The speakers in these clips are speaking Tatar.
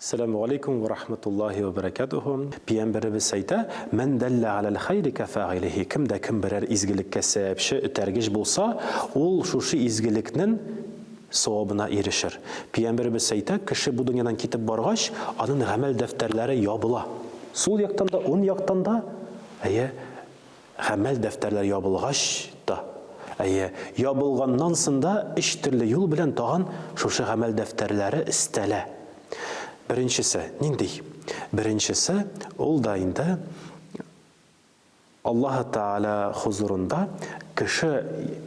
Сәламү галәйкүм вә рахматуллаһи вә бәрәкәтүһү. Пиямбәребез әйтә, Мән дәллә галәл хәйри кәфәгыйлиһи, кем дә кем берәр изгелеккә сәбәпче, этәргеч булса, ул шушы изгелекнен савабына ирешер. Пиямбәребез әйтә, кеше бу дөньядан китеп баргач, анын гамәл дәфтәрләре ябыла. Сул яктан да, ун яктан да, әйе, Гамәл дәфтәрләре ябылгач та, әйе, ябылганнан сон да өч төрле юл белән тагын шушы гамәл дәфтәрләре өстәлә. Беренчесе, нинди? Беренчесе, ул да инде Аллаһы Тәгалә хозурында кеше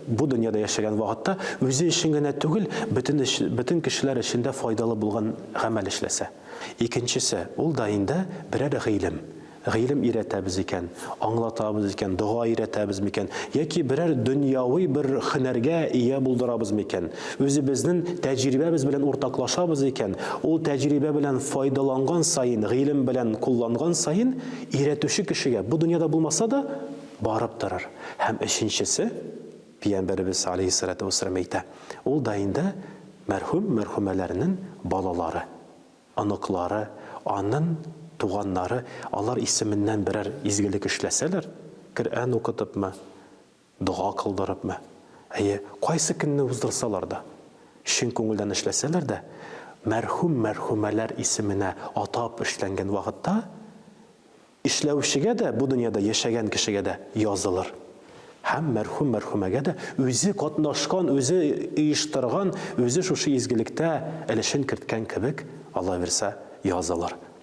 бу дөньяда яшәгән вакытта үзе өчен генә түгел, бөтен бөтен кешеләр өчен дә файдалы булган гамәл эшләсә. Икенчесе, ул да инде берәр гыйлем. Гыйлем өйрәтәбез икән, аңлатабыз икән, дога өйрәтәбез микән, яки берәр дөньяви бер һөнәргә ия булдырабыз микән, үзебезнен тәҗрибәбез белән уртаклашабыз икән, ул тәҗрибә белән файдаланган саен, гыйлем белән кулланган саен, өйрәтүче кешегә, бу дөньяда булмаса да, барып торыр. Һәм өченчесе, Пиямбәребез алейһиссалату вәссәлам әйтә, ул да инде мәрхүм, мәрхүмәләрнен балалары. Оныклары, анын туганнары алар исеменнән берәр изгелек эшләсәләр, Коръән укытыпмы, дога кылдырыпмы, әйе, кайсы көнне уздырсалар да, чын күңелдән эшләсәләр дә, мәрхүм-мәрхүмәләр исеменә атап эшләнгән вакытта, Эшләүчегә дә, бу дөньяда яшәгән кешегә дә язылыр. Һәм мәрхүм-мәрхүмәгә дә үзе катнашкан, үзе оештырган, үзе шушы изгелектә өлешен керткән кебек, Алла бирсә, язылыр.